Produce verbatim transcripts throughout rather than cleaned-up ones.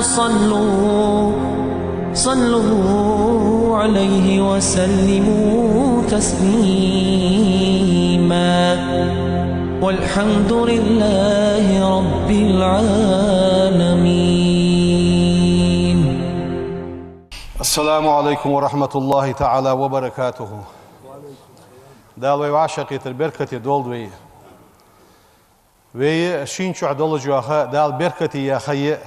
صلوا، صلوا عليه وسلموا تسليما. والحمد لله رب العالمين. السلام عليكم ورحمة الله تعالى وبركاته. Дала вай вӀашагӀкхетар беркате долда вай. Вай шийна чухь долаш йола ха Дала беркате яь ха я.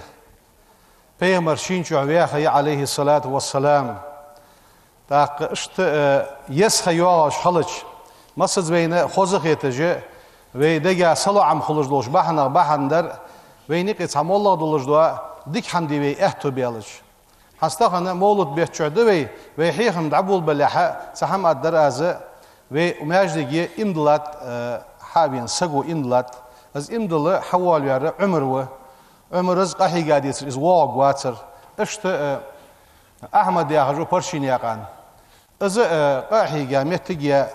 Пайхамар шийна чухь ваь ха я, عليه الصلاة والسلام. ТӀаккха иштта, э, еза ха йоагӀаш хилча, массаза вайна хоза хеташ, вай дега салоӀам хулаш долча бахьанех бахьан дар, вайна юкъе цхьа моллагӀа долаш дола дика хӀама де вай аьттув баьлча. ХӀанз тахан мовлат бетта чухь да вай, вай хьехам дӀаболабалехьа, цхьа хӀама аргдар аз, вай маьждиге иман диллад, э, хьавена саго иман диллад. Из иман дилла хьавоалаваьр Ӏумар ва. Ӏумара из къахьийга децар, из воагӀаргвацар. Иштта, э, Ахьмад яхаш ва Паршийнаькъан. Из, э, къахьийга моттиг я,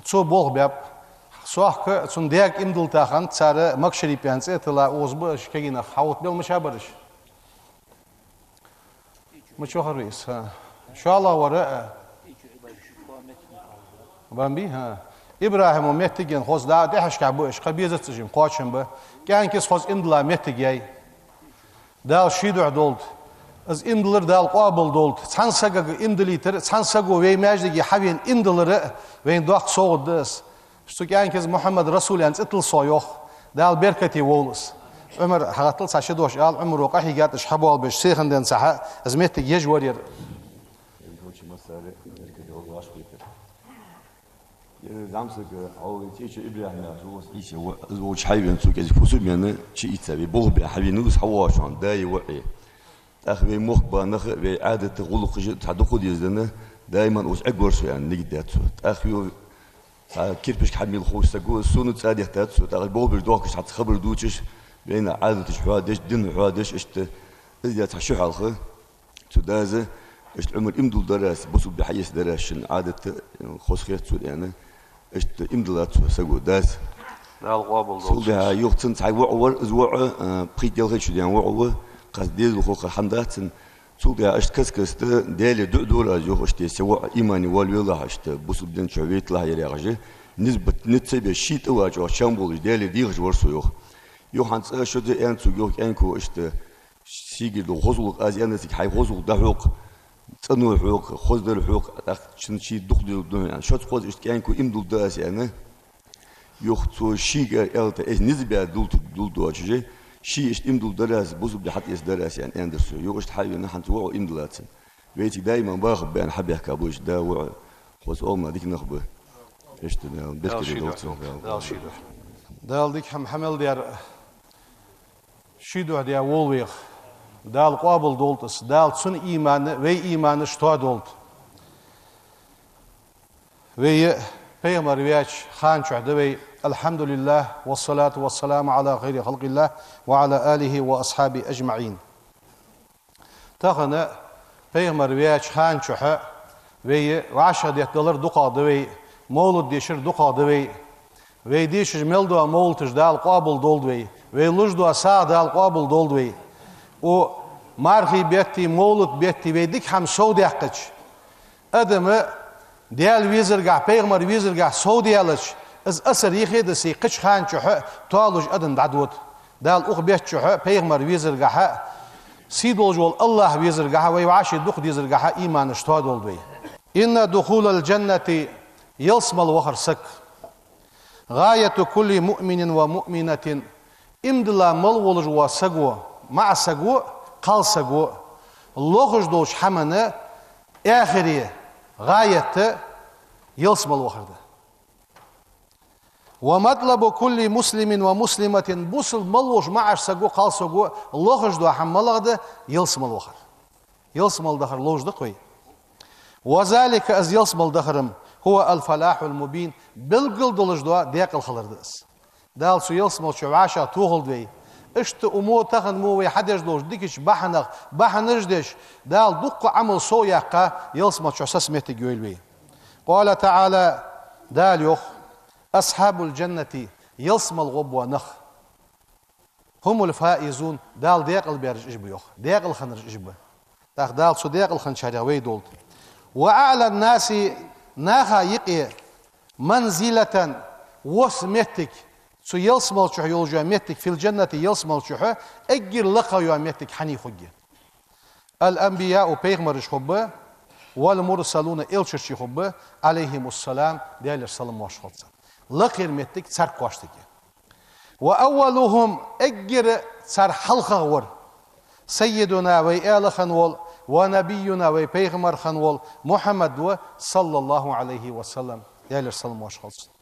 цо болх баьб. Сохка цун даьга иман диллад тахан, цар Макшарип аьнна цӀи а тилла, укхаза ба уж кагий нах, хьаоттабаьб мича бар уж. Мича вахар ва из, хӀа? ШоллагӀвар, а? Бамби, хӀа. ИбрахӀима моттиг я хоза, да, тӀехьашкахьа ба уж, кхы безац уж, кхоачам ба. КӀаьнка из хоза иман дилла моттиг яьй. Дала ший духьа долда. Из иман диллар Дала къоабал долда. Цхьан сагага иман диллийтар, цхьан саго вай маьждиге хьавена иман диллар, вайна доккха совгӀат да из. Цу кӀаьнка из Мухьаммад Расул аьнна цӀи тилла сох, йоах. Дала беркате волва из. Ӏумар, хьагӀаттал цхьа ши дош ала, Ӏумара къахьийгад уж хьабоалабеш, сиха денз цхьа, из моттиг еш вар ер. Ер зӀамсаг, хьо цӀечо ИбрахӀим яхаш ва, из Ӏийса ва, из волча хьайвена цо кӀезига фусам баьнна, чу ийца вай болх баь хьавена, из хьавоагӀаш хьона, да е воӀ е. ТӀаккха вай мохк ба нах а, вай Ӏадат а, гӀулакхаш а цхьа дукха деза денна, даиман укхаза Ӏергвар со аьнна, нигат даьд цо. ТӀаккха йо, цхьа кирпишка хьа мел ховш саг ва, сона цӀа деттад цо, тӀаккха болх беш доахкаш хьа цхьа хабар дувцаш, вайна Ӏадаташ хьоадеш, дин хьоадеш, иштта, из даь цхьа ши хьалха, цу дас, иштта Ӏумар иман дуллараш, бусалба ди хьаэцараш, шун Ӏадат а, хоза хет цо аьнна, иштта иман диллад цу саго дас. Дала къоабал долда. Цул тӀехьа юха цун цхьа воӀ вар, из воӀ, а, пхи-ялхайтта шу даьнна воӀ ва, кхы дезалхо кхы хӀама дац цун. Цул тӀехьа иштта каст-каста Даьлага дуӀа дора аз, йоах, иштта са воӀ имане воалавелахь, иштта бусалба дина чу вайталахь ер яхаш. Низ ба-, низ ца беш, ший тӀаваьча чам болаш Даьлага дехаш вар со, йоах. Юха хӀанз цкъа-шозза аьннад цунга, йоах, кӀаьнко, иштта шийгара дола хоза гӀулакх, аз аьннад цига, хьай хоза гӀулакх дӀахьокх, цӀено хьокх, хоздар хьокх, тӀаккха шийна дукха дезаргда хьона аьнна. Шозза-кхозза иштта кӀаьнко иман дуллараш аьнна, юха цо шийга аьлар, из низ баь дуллар, дулларгдоацаш, ше иштта иман дуллараш, бусалба ди хьатӀаэцараш аьнна, аьннадар цо. Юха иштта хьавена, хӀанз воӀ иман диллад цун. Вай цига даиман баха баьнна хьабаьхка ба уж да, воӀ, хоза оамал дика нах ба. Иштта Дала беркате долда цун. Дала ший духьа. Дала дика хӀама хьа мел даьр ший духьа даь волва вайх. Дала къоабал долда из. Дала цун иман а, вай иманаш а тоадолда. Вай пайхамар ваьча хана чухь да вай. الحمد لله والصلاة والسلام على خير خلق الله وعلى آله وأصحابه أجمعين. Тахан пайхамар ваьча хана чухь вай вӀашагӀдеттадалар дукхагӀа да вай, мовлат дешар дукхагӀа да вай. Вай дешаш мел дола мовлаташ Дала къоабал долда вай. Вай луш дола сагӀа Дала къоабал долда вай. Укх мархий бетти, мовлат бетти вай дика хӀама совдаьккхача, адам Даьла везаргахьа, пайхамар везаргахьа совдаьлча, из асар йихе а диссе, кхыча хана чухь а тоалуш адам дӀадода. Дала укх бетта чухь а пайхамар везаргахьа, сий долаш вола АллахӀ везаргахьа, вай вӀаший дукха дезаргахьа иманаш тоадолда вай. إن دخول الجنة, ялсмала вахар саг, غاية كل مؤمن ومؤمنة, иман дилла мел волаш вола саго, маӀа саго, кхалсаго, лохаш долча хӀаман эхире, гӀаят ялсмала вахар да. ومطلب كل مسلم ومسلمة, бусалба мел волча маӀача саго, кхалсаго лохаш дола хӀама малагӀа да? Ялсмала вахар. Ялсмала дахар ловш да-кх вай. وذلك, из ялсмала дахар-м, هو الفلاح المبين, белггала долаш дола декъала хилар да из. Дала цу ялсмала чу вӀашагӀтохалда вай. Иштта укх мо тахан мо вай хьадеш долча дикача бахьанех бахьанаш деш, Дала дуккха Ӏамал совъяьккха, ялсмала чу саца моттиг йойла вай. قال تعالى, Дала йоах: أصحاب الجنة, ялсмала гӀоргбола нах. هم الفائزون, Дала декъалбаьраш уж ба, йоах. Декъалхинараш уж ба. ТӀаккха Дала цу декъалхинчарех вай долда. وأعلى الناس, наха юкъе, منزلة, вос моттиг, цу ялсмала чу йолаш йола моттиг, في الجنة, ялсмала чу, эггара лакха йола моттиг хьан хургья? الأنبياء, пайхамараш хургба, والمرسلون, элчий хургба, عليهم السلام, Даьлера салам-моаршал хилда царна. Лакхера моттиг царга кхоачаргья. وأولهم, эггара цар хьалхагӀа вар, سيدنا, вай Эла хинна вола, ونبينا, вай пайхамар хинна вола Мухьаммад ва, صلى الله عليه وسلم, Даьлера салам-моаршал хилда цунна.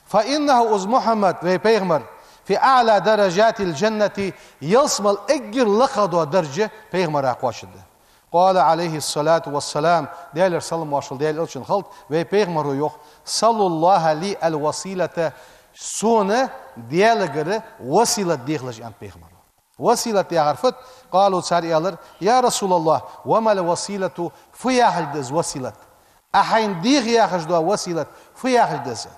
فإنه, из Мухьаммад, вай пайхамар, في أعلى درجات الجنة, ялсмала эггара лакха дола даржа пайхамара кхоачаргда. قال عليه الصلاة والسلام, Даьлера салам-моаршал Даьла элчанна хилда, вай пайхамара йоах: سلوا الله لي الوسيلة, сона Даьлагара василат дехалаш, аьннад пайхамара. Василат яхар фуд? قالوا, цар аьлар: يا رسول الله، وما الوسيلة, фу яхилга да из василат? Ӏа хьайна деха яхаш дола василат фу яхилга да из?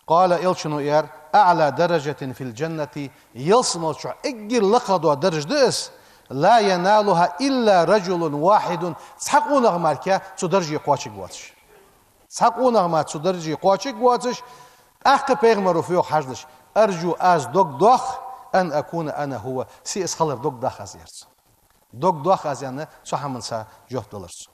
قال, элчано аьлар: أعلى درجة في الجنة, ялсмала чу эггара лакха дола даржа да из, لا ينالها إلا رجل واحد, цхьа къонах мара цу дарже кхоачаргвоацаш. Цхьа къонах мара цу дарже кхоачаргвоацаш, тӀаккха пайхамара фу йоах хьажалаш: أرجو, аз дог доах, أن أكون أنا هو, се из хилар дог доах аз, аьлар цо. Дог доах аз, аьнна, цу хӀаманца жоп далар цо.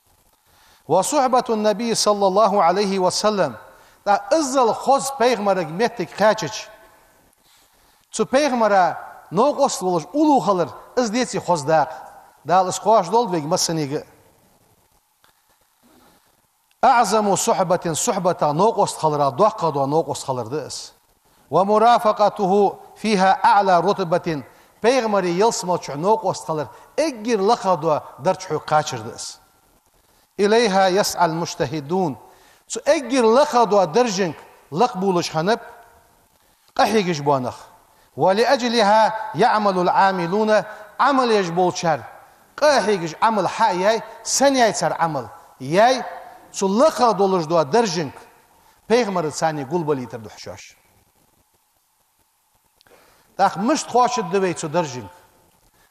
وصحبة النبي صلى الله عليه وسلم, тӀаккха иззал хоза пайхамарга моттиг кхаьчача, цу пайхамара новкъост волаш уллув хилар, из деций хоза дакъа? Дала из кхоачадолда вайга массанега а. أعظم صحبة, сухьбатах, новкъост хиларах доккхагӀа дола новкъост хилар да из. ومرافقته فيها أعلى رتبة, пайхамара ялсмала чу новкъост хилар эггара лакха дола дарж хьога кхачар да из. إليها يسعى المجتهدون, цу эггара лакха дола даржага лакхбувлаш хиннаб къахьегаш бола нах. ولأجلها يعمل العاملون, Ӏамал еш болчар, къахьегаш Ӏамал хьаяьй, сенна яьй цар Ӏамал? Яьй, цу лакха долаш дола даржага пайхамара царна гулбалийтар духьа шоаш. ТӀаккха мишта кхоачаргда вай цу даржага?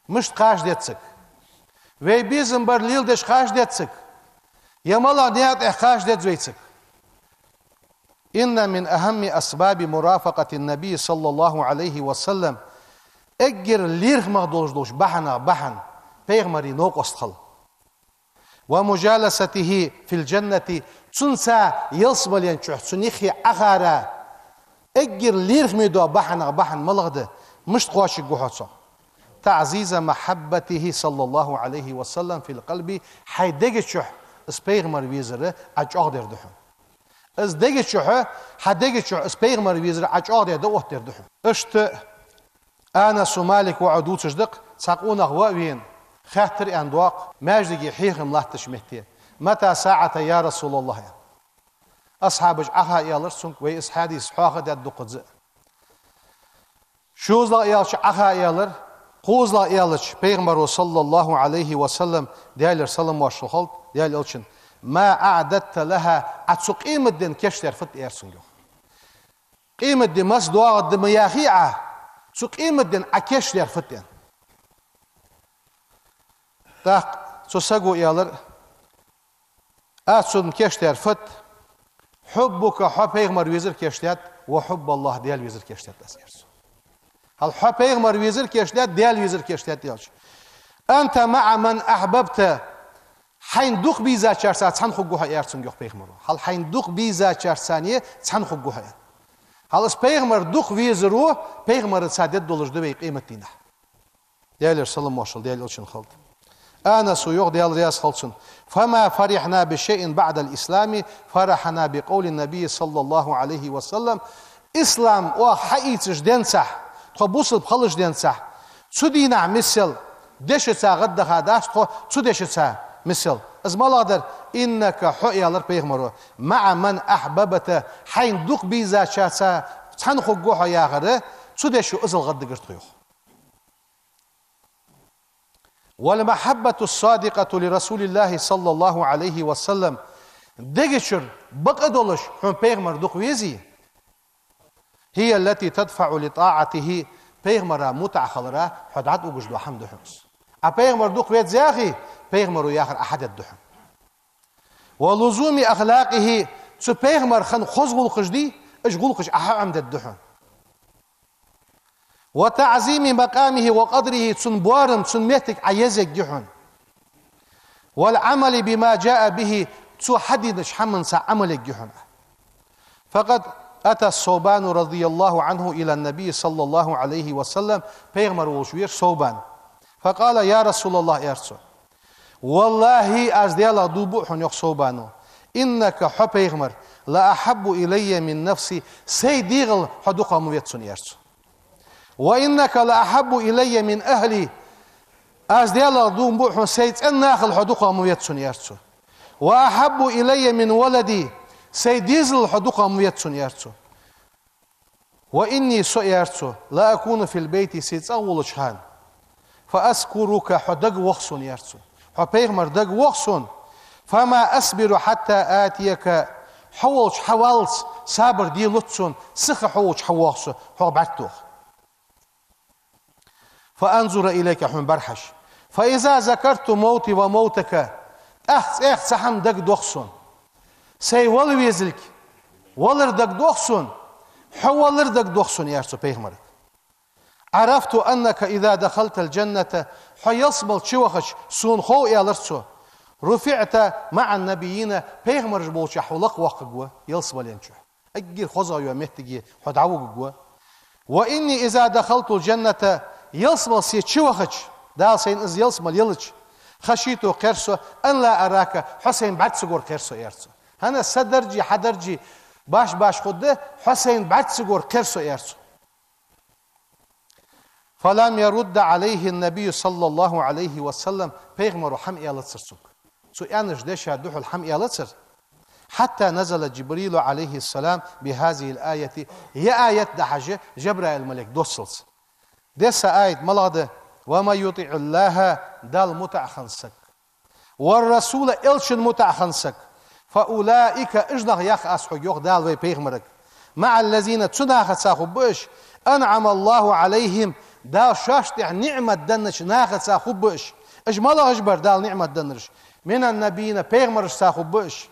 Мишта кхача деза цига? Вай безам бар леладеш кхача деза цига? Е малагӀа наькъа тӀа кхача деза вай цига? إن من أهم أسباب مرافقة النبي صلى الله عليه وسلم, эггара лерхӀамагӀа долаш долча бахьанех бахьан пайхамара новкъост хила. ومجالسته في الجنة, цунца ялсмален чу цун юхе Ӏохара эггара лерхӀаме дола бахьанех бахьан малагӀа да, мишта кхоачаргва хьо цох? تعزيز محبته صلى الله عليه وسلم في القلب, хьай дега чу из пайхамар везар ӀочӀоагӀдер да хьона. Из дега чу, хьа дега чу из пайхамар везар ӀочӀоагӀдеш да, оттадер да хьона. Иштта Анасу Малика воӀо дувцаш да-кх, цхьа къонах ва а вена, хаьттар аьнна доагӀа маьждиге хьехам латтача метте: متى الساعة يا رسول الله, аьнна. Асхьабаша Ӏоха аьлар цунга, вай из хьадис хьоахадаьд дукхаза а. ШозлагӀа аьлча Ӏоха аьлар, кхозлагӀа аьлча пайхамара, صلى الله عليه وسلم, Даьлера салам-моаршал хилда Даьла элчанна: ما أعددت لها, Ӏа цу къематденна кийчдаьр фуд, аьлар цунга, йоах. Къематди масса доагӀаргда ма яхий Ӏа, цу къематденна Ӏа кийчдаьр фуд, аьнна. ТӀаккха цу саго аьлар: аз цунна кийчдаьр фуд? حبك, хьо пайхамар везар кийчдаьд, وحب الله, Даьла везар кийчдаьд аз, аьлар цо. Хьал хьо пайхамар везар кийчдаьд, Даьла везар кийчдаьд аьлча. أنت مع من أحببت, хьайна дукха безачарца цхьана хургва хьо, аьлар цунга, йоах, пайхамара. Хьал хьайна дукха безачарца цхьана хургва хьо, аьнна. Хьал из пайхамар дукха везаро пайхамарца дергдолаш да вай къематдийнахьа. Даьлера салам-моаршал Даьла элчанна хилда. Анаса йоах, Даьла раьза хилва цунна: فما فرحنا بشيء بعد الإسلام فرحنا بقول النبي صلى الله عليه وسلم. Ислам оаха хьаийцача денцахь, тхо бусалба хилча денцахь, цу дийнахьа миссел дешаца гӀаддаха дац тхо, цу дешаца миссел. Из малагӀа дар? إنك, хьо, аьлар пайхамара, مع من أحببت, хьайна дукха безачарца цхьана хургва хьо яхар, цу дешо иззал гӀаддагар тхо, йоах. والمحبة الصادقة لرسول الله صلى الله عليه وسلم. Дега чура бакъ долаш хьона пайхамар дукха везий, هي التي تدفع لطاعته, пайхамара мутӀахьа хилара хьо дӀатӀавугаш дола хӀама да хьона из. Ӏа пайхамар дукха веза яхе, пайхамаро яхар Ӏа хьадергда хьона. ولزوم أخلاقه, цу пайхамара хинна хоза гӀулакхаш дий, уж гӀулакхаш Ӏа хьаӀомадергда хьона. وتعظيم مقامه وقدره, цун боарам, цун моттиг Ӏа езаергья хьона. والعمل بما جاء به, цо хьаденача хӀаманца Ӏамал ергья хьона. فقد أتى ثوبان رضي الله عنه إلى النبي صلى الله عليه وسلم, пайхамар волча вера Совбан. فقال: يا رسول الله, аьлар цо. والله, аз Даьлах дув буъ хьона, йоах Совбано, إنك, хьо пайхамар, لأحب إلي من نفسي, сай дегӀал хьо дукха ма веза сона, аьлар цо. وإنك لأحب إلي من أهلي, аз Даьлах дув буъ хьона, сай цӀен нахал хьо дукха ма веза сона, аьлар цо. وأحب إلي من ولدي, сай дезалал хьо дукха ма веза сона, аьлар цо. وإني, со, аьлар цо, لأكون في البيت, сай цӀагӀа волча хана, فأذكرك, хьо дагавох сона, аьлар цо. Хьо пайхамар дагавох сона. فما أصبر حتى آتيك, хьо волча хьаваллалца сабар делац сона, сиха хьо волча хьавоагӀа со, хьох бӀаргтоха. فأنظر إليك, хьона бӀарахьажа. فإذا ذكرت موتي وموتك, тӀаккха цӀаькха цхьа хӀама дагадох сона. Сай вала везалга валар дагадох сона, хьо валар дагадох сона, аьлар цо пайхамарга. عرفت أنك إذا دخلت الجنة, хьо ялсмала чувахача, сона хов, аьлар цо, رفعت مع النبيين, пайхамараш болча хьо лакхвоаккхаргва ялсмален чу. Эггара хозагӀа йола моттиге хьо дӀавугаргва. وإني إذا دخلت الجنة, ялсмала се чувахача, Дала сайна из ялсмала елча, خشيت, кхер со, أن لا أراك, хьо сайна бӀарга ца гор кхер со, аьлар цо. ХӀана са даржеи хьа даржеи башха-башха хургда, хьо сайна бӀарга ца гор кхер со, аьлар цо. فلم يرد عليه النبي صلى الله عليه وسلم, пайхамаро хӀама аьлацар цунга. Цо аьннача дешаца духьал хӀама аьлацар. حتى نزل جبريل عليه السلام بهذه الآية, ер аят дахьаш Жабраил малейк доссалца. Десса аят малагӀа да: ومن يطع الله, Далла мутӀахьа хинна саг, والرسول, элчанна мутӀахьа хинна саг, فأولئك, уж нах, йоах аз хьога, йоах Дала вай пайхамарга, مع الذين, цу нахаца хургба уж, أنعم الله عليهم, Дала шоашта тӀа ниӀмат деннача нахаца хургба уж. Уж малагӀаш бар Дала ниӀмат деннараш? من النبيين, пайхамарашца хургба уж.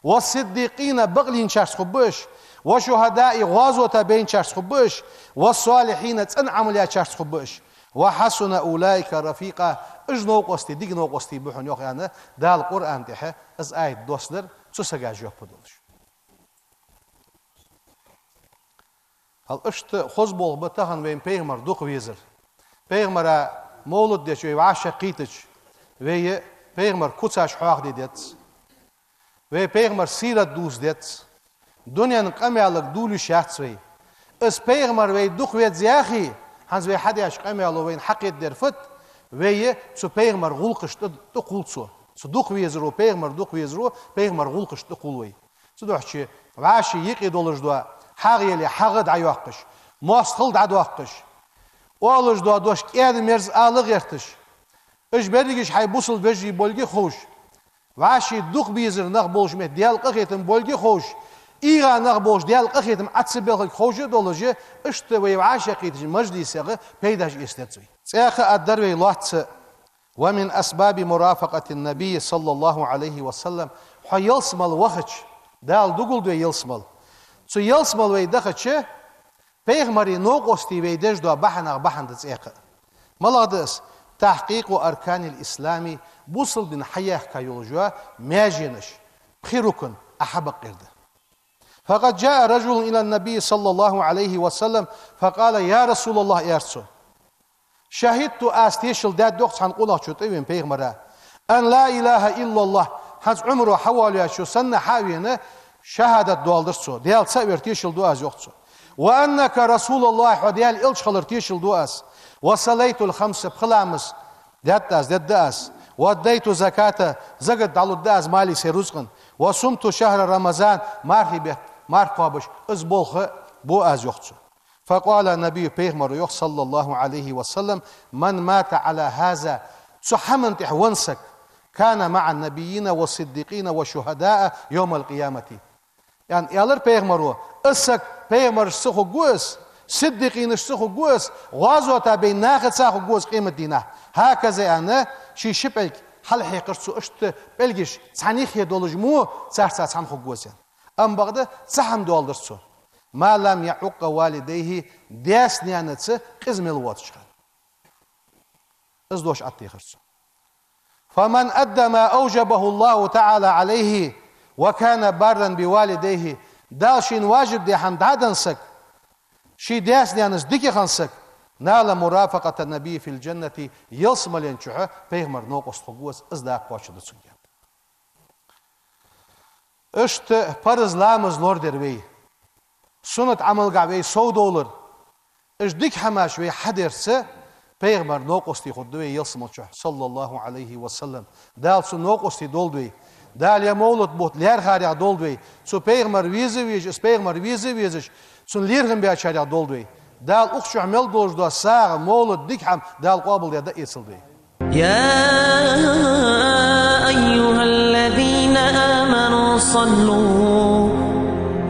والصديقين, бакълийнчарца хургба уж. والشهداء, гӀазота байначарца хургба уж. والصالحين, цӀена Ӏамал яьчарца хургба уж. وحسن أولئك رفيقا, уж новкъостий дика новкъостий ба хьона, йоах, аьнна, Дала Къуръан тӀа из аят доссадар, цу сага жоп луш. Хьал иштта хоза болх ба тахан вайна пайхамар дукха везар. Пайхамара мовлад деча, вай вӀашагӀкхийтача, вай пайхамара куцаш хьоахаде деза. Вай пайхамара сират дувца деза. Дунен къамаьлага дувла йиш яц вай. Из пайхамар вай дукха веза яхе, хӀанз вай хьадеш къамаьло вайна хьакхетадер фуд, вай цу пайхамара гӀулакхашта тӀа-, тӀакхувл цо. Цу дукха везаро, пайхамар дукха везаро, пайхамара гӀулакхашта тӀакхувл вай. Цудухьа вӀаший юкъе долаш дола хьагӀ яле хьагӀ дӀайоаккхаш, моастагӀал дӀадоаккхаш, оалаш дола дош кӀаьда-мерза ала гӀерташ, уж берригаш хьай бусалба вежарий болга ховш, вӀаший дукха безар нах болча метте Даьла къахетам болга ховш, эгӀа нах болча Даьла къахетам Ӏа ца белхалга ховш а долаш, иштта вай вӀашагӀкхийтача мажлисех пайдаш эца деза вай. ЦӀаькха а дар вай лоацца, ومن أسباب مرافقة النبي صلى الله عليه وسلم, хьо ялсмала вахача, Дала дугалда вай ялсмала. Цу ялсмала вай дахача, пайхамара новкъостий вай деш дола бахьанех бахьан да цӀаькха а. МалагӀа да из? تحقيق أركان الإسلام, бусалба дин хьаяьхка йолаш йола маьженаш, пхи рукн Ӏа хьабакъдар да. فقد جاء رجل إلى النبي صلى الله عليه وسلم فقال: يا رسول الله, аьлар цо, شهدت, аз тешал даьд, йоах, цхьан къонахчо тӀавена пайхамара, أن لا إله إلا الله, хӀанз Ӏумаро хьавоалаваьчо санна хьа а вена, шахӀадат доаладир цо, Даьла цаӀ вар тешал ду аз, йоах цо. وأنك رسول الله, хьо Даьла элча хилар тешал ду аз. وصليت الخمس, пхи ламаз даьд аз, дергда аз. وأديت الزكاة, закат дӀалургда аз, мали, сай рузкъан. وصمت شهر رمضان, мархий бетта марха кхоабаш, из болх бу аз, йоах цо. فقال النبي, пайхамаро йоах, صلى الله عليه وسلم: من مات على هذا, цу хӀаман тӀа венна саг, كان مع النبيين والصديقين والشهداء يوم القيامة. Яъни, аьлар пайхамаро, из саг пайхамарашца хургва из, сиддикъинашца хургва из, гӀазота бейна нахаца хургва из къематдийнахьа. Хьаказа аьнна, ший ши пӀелг хьалхьекхар цо, иштта пӀелгаш цхьан юххе долаш мо, царца цхьана хургва из аьнна. Амма бакъда цхьа хӀама доаладир цо: «ما لم يعق والديه», даьца-наьнаца къиза мел воацача хана. Из дош Ӏаттехар цо. «فمن أدى ما أوجبه الله تعالى عليه وكان بارا بوالديه». Дала шийна важиб даь хӀама дӀаденна саг, ший даьца-наьнаца дика хинна саг, «نال مرافقة النبي في الجنة», ялсмален чухь пайхамара новкъост хургва из, из дакъа кхоачаргда цунга. Иштта парз ламаз лорадер вай, суннат Ӏамалгахьа вай совдовлар, уж дика хӀамаш вай хьадерца, пайхамара новкъостий хургда вай ялсмала чухь, صلى الله عليه وسلم. Дала цун новкъостий долда вай. Дала ер мовлат бутт лаьрхӀарех долда вай. Цу пайхамара веза а везаш, из пайхамар веза а везаш, цун лерхӀам бечарех долда вай. Дала укх чухь мел долаш дола сагӀа, мовлат, дика хӀама Дала къоабалдаь дӀаэцалда вай. يا أيها الذين آمنوا صلوا،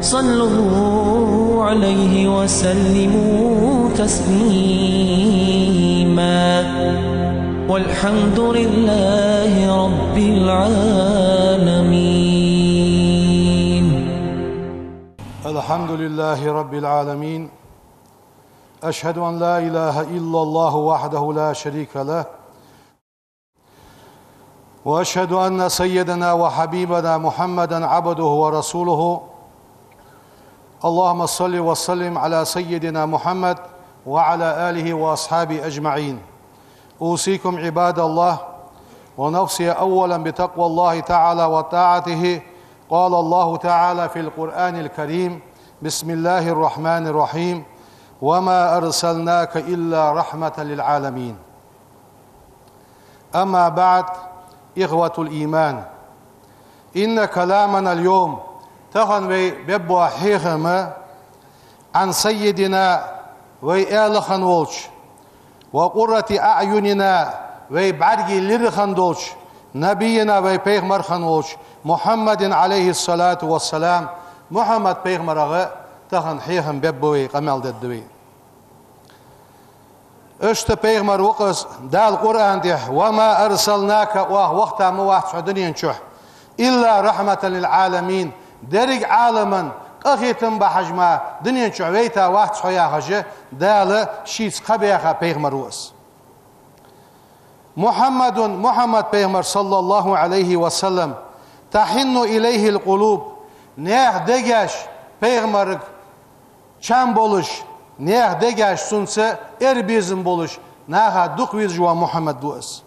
صلوا عليه وسلموا تسليما. والحمد لله رب العالمين. الحمد لله رب العالمين. أشهد أن لا إله إلا الله وحده لا شريك له، وأشهد أن سيدنا وحبيبنا محمدا عبده ورسوله. اللهم صل وسلم على سيدنا محمد وعلى آله وأصحابه أجمعين. أوصيكم عباد الله ونفسي أولا بتقوى الله تعالى وطاعته. قال الله تعالى في القرآن الكريم: بسم الله الرحمن الرحيم: وما أرسلناك إلا رحمة للعالمين. أما بعد، إخوة الإيمان، إن كلامنا اليوم, тахан вай бергбола хьехам, عن سيدنا, вай аьла хинна волча, وقرة أعيننا, вай бӀаргий лир хинна долча, نبينا, вай пайхамар хинна волча, محمد عليه الصلاة والسلام, Мухьаммад пайхамарагӀа тахан хьехам бергба вай, къамаьл дергда вай. Иштта пайхамар ва-кх из, Дала Къуръан тӀа: «وما أرسلناك», оаха вахийта ма вац хьо дунен чухь, «إلا رحمة للعالمين», деррига Ӏаламан къахетам бахьаш мара дунен чухь вайта вац хьо яхаш, Дала шийца кхаъ баьха пайхамар ва из. محمد, Мухьаммад пайхамар, صلى الله عليه وسلم, تحن إليه القلوب, наьха дегаш пайхамарга чам болаш, наьха дегаш цунца эр безам болаш, наха дукха везаш вола Мухьаммад ва из.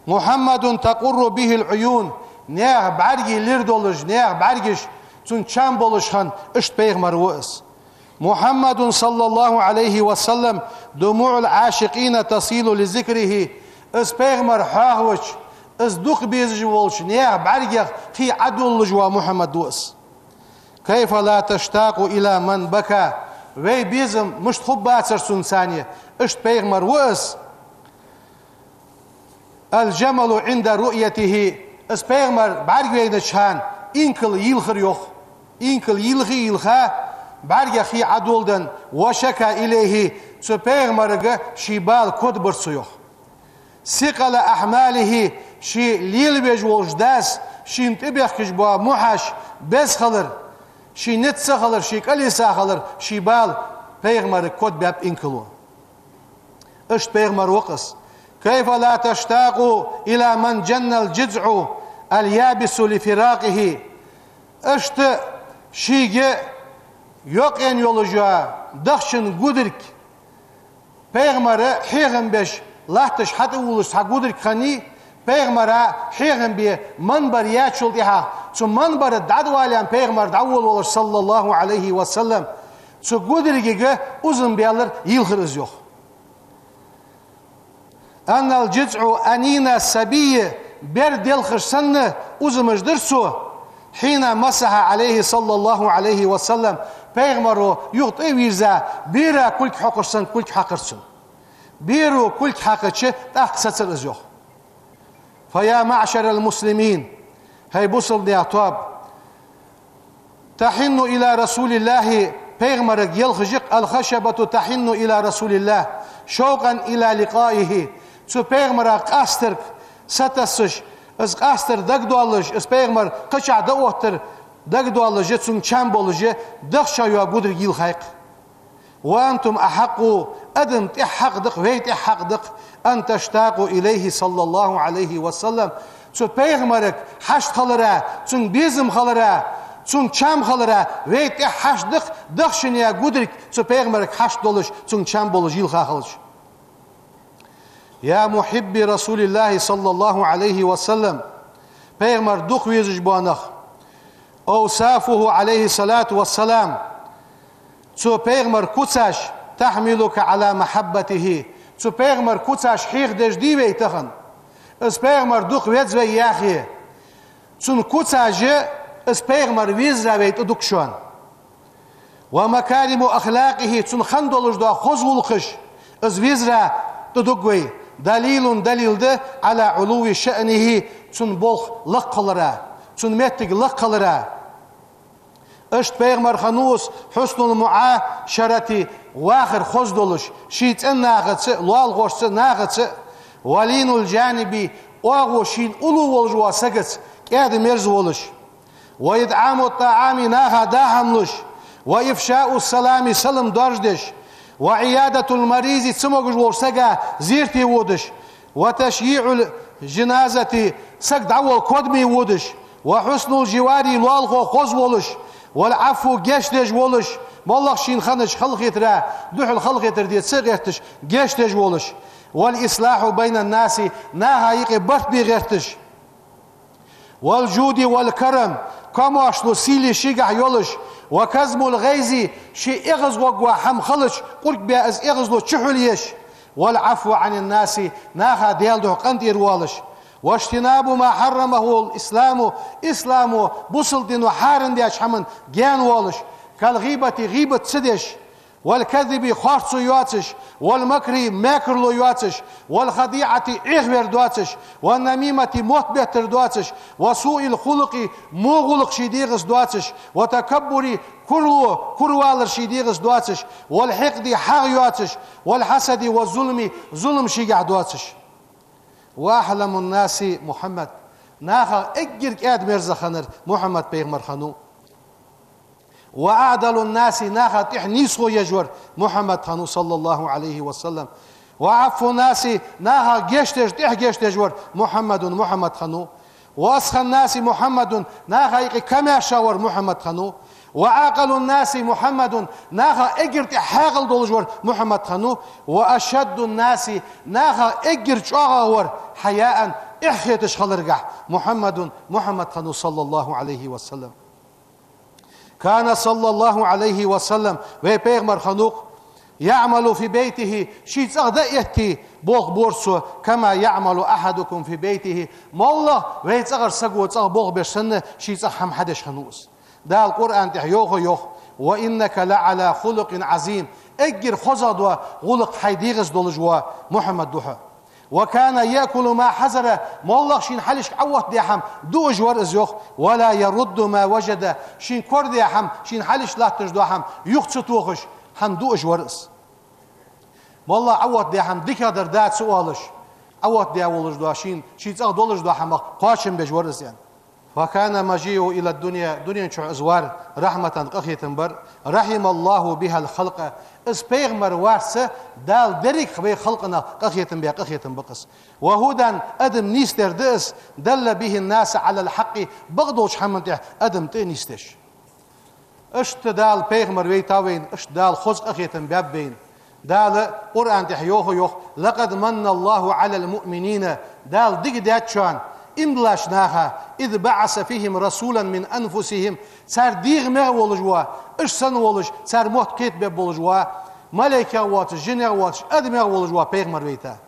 محمد تقر به العيون, наьха бӀаргий лир долаш, наьха бӀаргаш цунца чам болаш хинна, иштта пайхамар ва из. محمد صلى الله عليه وسلم دموع العاشقين تسيل لذكره. Из пайхамар хьоахавича, из дукха безаш волча наьха бӀаргех кхий Ӏодолалуш вола Мухьаммад ва из. كيف لا تشتاق إلى من بكى؟ Вай безам мишта хургбацар цунца, иштта пайхамар ва из. الجمل عند رؤيته. Из пайхамар бӀаргавайнача хана инкал йийлхар йоах. Инкал йийлха а йийлха, бӀаргех кхий Ӏодоладенна, وشكا إليه, цу пайхамарга ший бала кодабир цо йоах. ثقل أحماله, ше лелавеш волча дас шийна тӀабехкаш бола мухьаш беза хилар, ший низ ца хилар, ший кӀалвиса хилар, ший бала пайхамарга кодабаьб инкало. Иштта пайхамар ва-кх из. كيف لا تشتاق إلى من جن الجذع اليابس لفراقه. Иштта шийга йокъаенна йолаш йола дахчан гударг, пайхамар хьехам беш, латташ хьатӀавувлаш цхьа гударг хиннай, пайхамара хьехам бе минбар яьчул тӀехьагӀа, цу минбара дӀадвалийна пайхамар дӀаволавалар, صلى الله عليه وسلم, цу гударгага узам баьлар йийлхар из йоах. أن الجذع أنين الصبي, бер делхаш санна узамаш дир цо, حين مسح عليه صلى الله عليه وسلم, пайхамаро юха тӀа а вийрза, бера кулг хьокхаш санна кулг хьакхар цунна. Беро кулг хьакхача, тӀаккха сецар из йоах. فيا معشر المسلمين, хӀай бусалба наьха тоаба, تحن إلى رسول الله Пайхамарга елхаш я-кх: «الخشبة تحن إلى رسول الله شوقا إلى لقائه». Цу пайхамарах къастарг сатоссаш, из къастар дагадоаллаш, из пайхамар кхычахьа дӀаоттар дагадоаллаш, цунга чам болаш, дахчах йоагӀа гударг йийлхай-кх. «وأنتم أحق», адам тӀех хьакъ да-кх, вай тӀех хьакъ да-кх, «أن تشتاقوا إليه صلى الله عليه وسلم». Цу пайхамарга хьашт хилара, цунга безам хилара, цунга чам хилара вай тӀех хьашт да-кх, дахчах йоагӀа гударг цу пайхамарга хьашт долаш, цунга чам болаш йийлха хилча. «يا محبي رسول الله صلى الله عليه وسلم», пайхамар дукха везаш бола нах, «أوصافه عليه الصلاة والسلام», цу пайхамара куцаш, «تحملك على محبته», цу пайхамара куцаш хьехадеш дий вай тахан? Из пайхамар дукха веза вай, яхе, цун куцаш, из пайхамар везара вай тӀадуг шоана. «ومكارم أخلاقه», цун хинна долаш дола хоза гӀулакхаш, из везара тӀадуг вай, «دليل», далил да, «على علو شأنه», цун болх лакха хилара, цун моттиг лакха хилара. Иштта пайхамар хиннав из «حسن المعاشرة», вахар хоза долаш, ший цӀен нахаца а, лоалахошца а, нахаца а, «ولين الجانب», оагӀув шийна уллув волаш волча сагаца кӀаьда-мерза волаш. «وإطعام الطعام», наха даа хӀама луш, «وإفشاء السلام», салам доаржадеш, «وعيادة المريض», цамогаш волча сага зерате водаш, «وتشييع الجنازة», саг дӀаволла кодаме водаш, «وحسن الجوار», лоалахо хоза волаш, «والعفو», гешт деш волаш, моллагӀа шийна хиннача халахетара духьал халахетар де ца гӀерташ, гешт деш волаш, «والإصلاح بين الناس», наха юкъе барт бе гӀерташ. «والجود والكرم», комаьршал, сийле шийгахьа йолаш, «وكظم الغيظ», ший эгӀазло гӀоргвола хӀама хилча, къурд бе из эгӀазло чухьулъеш, «والعفو عن الناس», наха Даьла духьа къинтӀера воалаш, «واجتناب ما حرمه الإسلام», ислама, бусалба дино хьарам даьча хӀаман гаьна воалаш, «كالغيبة», гӀийбат ца деш, «والكذب», харцо йоацаш, «والمكر», мекарло йоацаш, «والخديعة», Ӏехавар доацаш, «والنميمة», мотт беттар доацаш, «وسوء الخلق», во гӀулакх ший дегӀаца доацаш, «والتكبر», курло, кура валар ший дегӀаца доацаш, «والحقد», хьагӀ йоацаш, «والحسد والظلم», зулам шийгахьа доацаш. «وأحلم الناس محمد», нахах эггара кӀаьда-мерза хиннар Мухьаммад пайхамар хиннав. «وأعدل الناس», наха тӀех нийсхо еш вар Мухьаммад хиннав, صلى الله عليه وسلم. «وأعف الناس», наха гешт деш, тӀех гешт деш вар Мухьаммад, Мухьаммад хиннав. «وأسخى الناس محمد», наха юкъе комаьрша вар Мухьаммад хиннав. «وأعقل الناس محمد», наха эггара тӀех хьаькъал долаш вар Мухьаммад хиннав. «وأشد الناس», наха эггара чӀоагӀагӀа вар, «حياء», эхь хеташ хиларгахьа, Мухьаммад, Мухьаммад хиннав, صلى الله عليه وسلم. «كان صلى الله عليه وسلم», вай пайхамар хиннав-кх, «يعمل في بيته», ший цӀагӀа дӀаэтте болх бора цо, «كما يعمل أحدكم في بيته», моллагӀа вай цӀагӀара саго цӀагӀа болх беш санна, ший цӀагӀа хӀама хьадеш хиннав из. Дала Къуръан тӀа йоах, йоах: «وإنك لعلى خلق عظيم», эггара хозагӀа дола гӀулакх хьай дегӀаца долаш ва Мухьаммад духьа. «وكان يأكل ما حضر», моллагӀа шийна хьалхашка Ӏооттадаь хӀама дуаш вар из, йоах, «ولا يرد ما وجد», шийна корадаь хӀама, шийна хьалхашка латташ дола хӀама юха ца тохаш, хӀама дуаш вар из. МоллагӀа Ӏооттадаь хӀама дикагӀдар да ца оалаш, Ӏооттадаь волаш дола, шийна, ший цӀагӀа долаш дола хӀамах кхоачам беш вар из, аьнна. «وكان مجيئه إلى الدنيا», дунен чу из вар рахьматан, къахетам бар. «رحم الله بها الخلق», из пайхамар варца Дала деррига вай халкъанах къахетам бе, къахетам ба-кх из. «وهدى», адам нийсдер да из, «دل به الناس على الحق», бакъдолча хӀаман тӀа адам тӀа а нийсдеш. Иштта Дала пайхамар вайтав вайна, иштта Дала хоза къахетам баьб вайна. Дала Къуръан тӀа йоах, йоах: «لقد من الله على المؤمنين», Дала дика даьд шоана, иман диллача наха, «إذ بعث فيهم رسولا من أنفسهم», цар дегӀа мегӀа волаш вола, уж санна волаш, цар мотт кхетабеш волаш вола, малайкех воацаш, жинех воацаш, адамех волаш вола пайхамар вайта.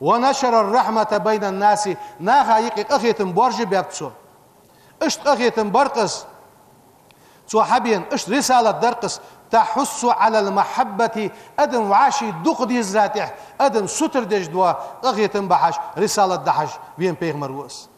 «ونشر الرحمة بين الناس», наха юкъе къахетам боаржабаьб цо. Иштта къахетам бар-кх из. Цо хьабена иштта рисалат дар-кх из, «تحث على المحبة», адам вӀаший дукха дезара тӀехьа, адам сутара деш дола къахетам бахьаш, рисалат дахьаш вена пайхамар ва из.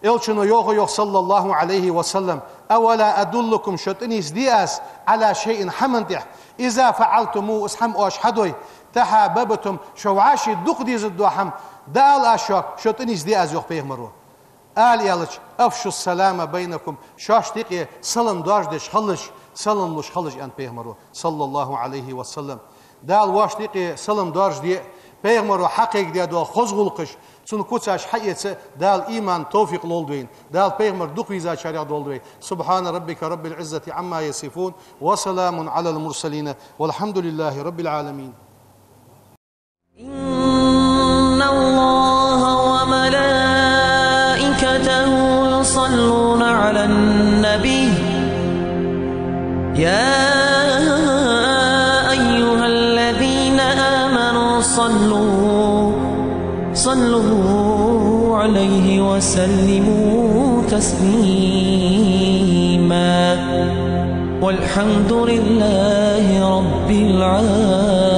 Элчано йоах, йоах, صلى الله عليه وسلم: «أولا أدلكم, шо тӀанийсде аз, على شيء, хӀаман тӀа, إذا فعلتموه, из хӀама оаш хьадой, تحاببتم, шо вӀаши дукха дезаргдола хӀама да ала аз шуга, шо тӀанийсде аз», йоах пайхамаро. Ала аьлча: «أفشوا السلام بينكم, шоашта юкъе салам доаржадеш хилалаш, салам луш хилалаш», аьннад пайхамаро, صلى الله عليه وسلم. Дала вӀашта юкъе салам доаржаде, пайхамаро хьакхайкадаь дола хоза гӀулакхаш, цун куцаш хьаэца Дала иман, товфикъ лолда вайна. Дала пайхамар дукха везачарех долда вай. سبحان ربك رب العزة عما يصفون، وسلام على المرسلين، والحمد لله رب العالمين. إن الله وملائكته يصلون على النبي، يا أيها الذين آمنوا صلوا، صلوا عليه وسلموا تسليما. والحمد لله رب العالمين.